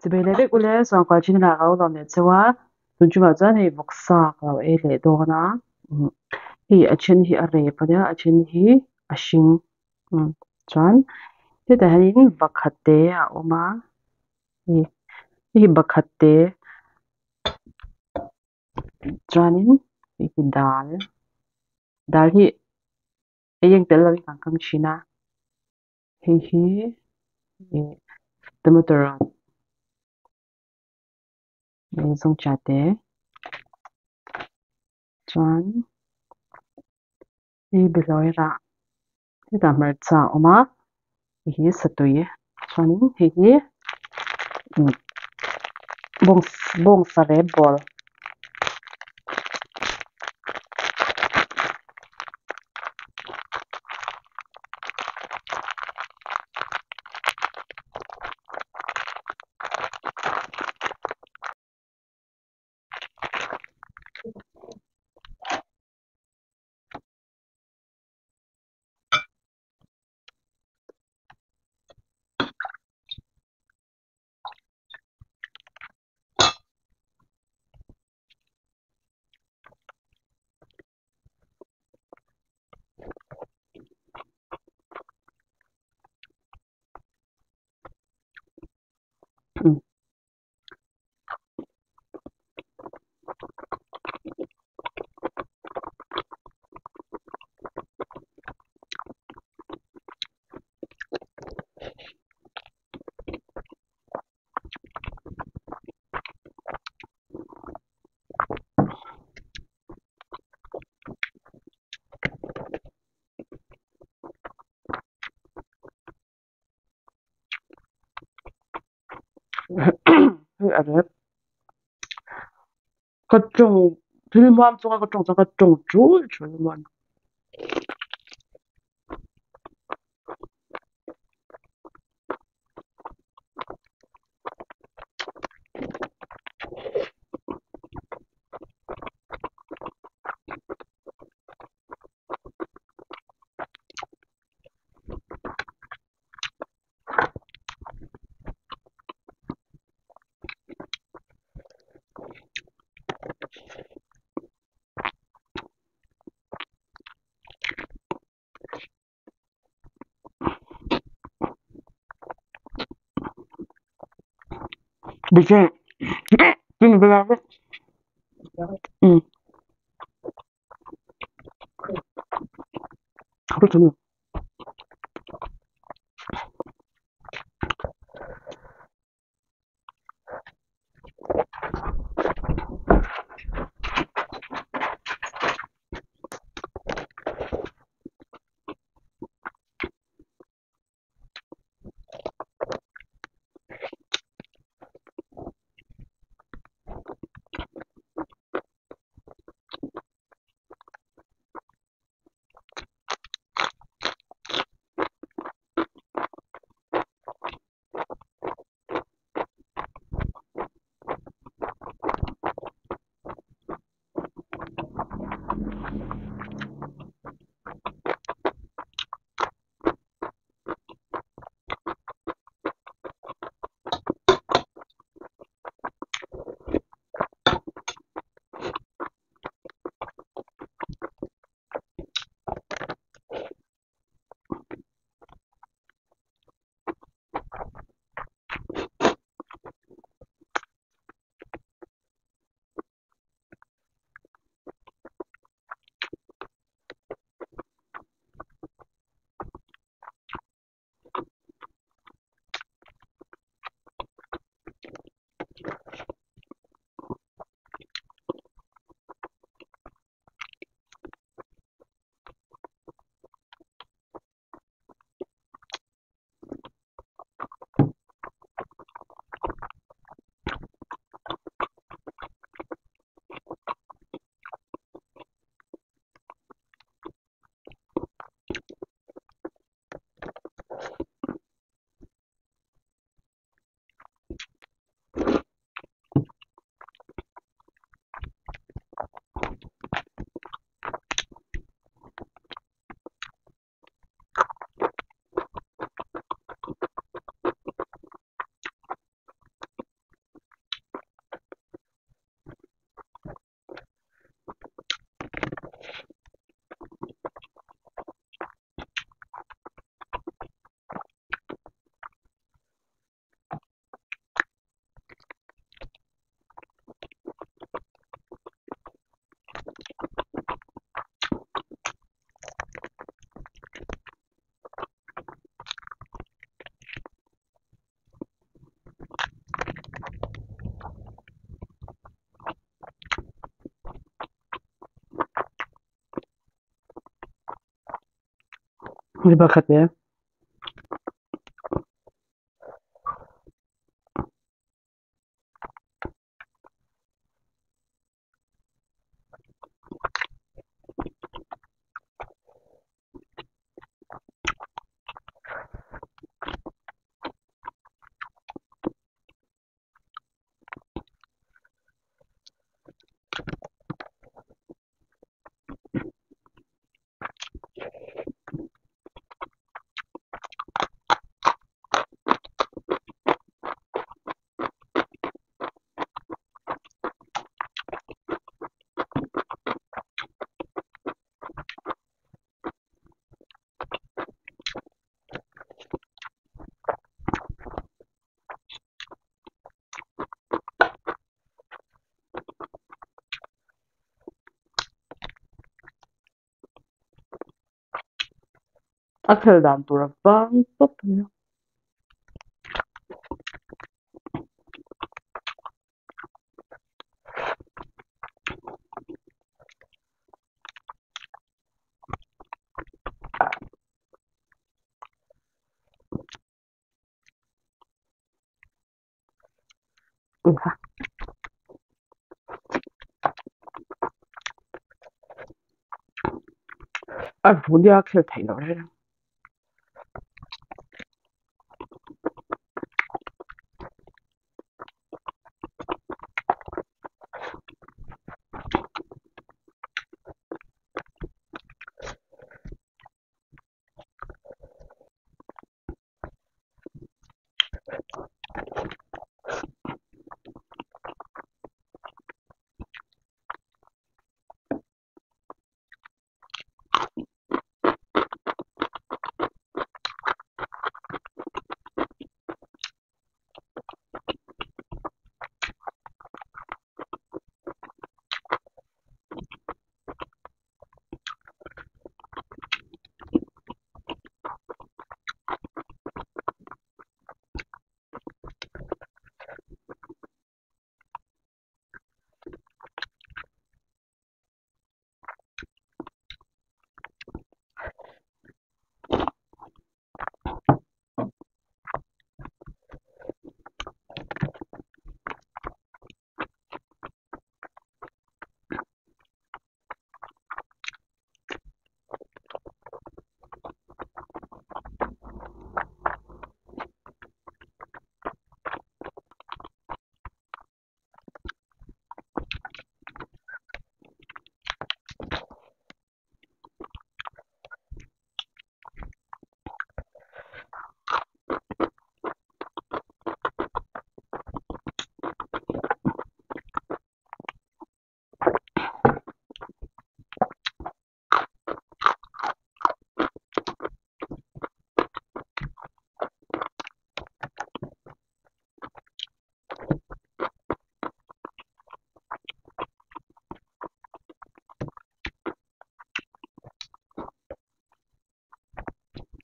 Chubei leh vek ule chuan chin ah ka lo lawm leh cheu a tun chungah chuan hei vawksa ka lo ei leh dawn a hei a then hi a rep ania a then hi a hring chuan hetah hianin bakhat te a awm a hei hei hi bakhat te chuanin hei hi dal dal hi ei eng tel lovin kan kam thin a. Hei hi ih tomato zawngcha te chuan hei behlawi rah hetah hmarcha a awm a hei hi satui chuanin hei hi bawngsa rep bawl. Hei a rep ka tawng thil hmuam chunga ka tawng chuan ka tawng tul tul a. 그렇죠. Ni pakhat e. A khel dan tur a vang tawp a nia. A ruh nia a khel theih loh reng a.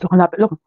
Chaw ka la pelh lawk ang.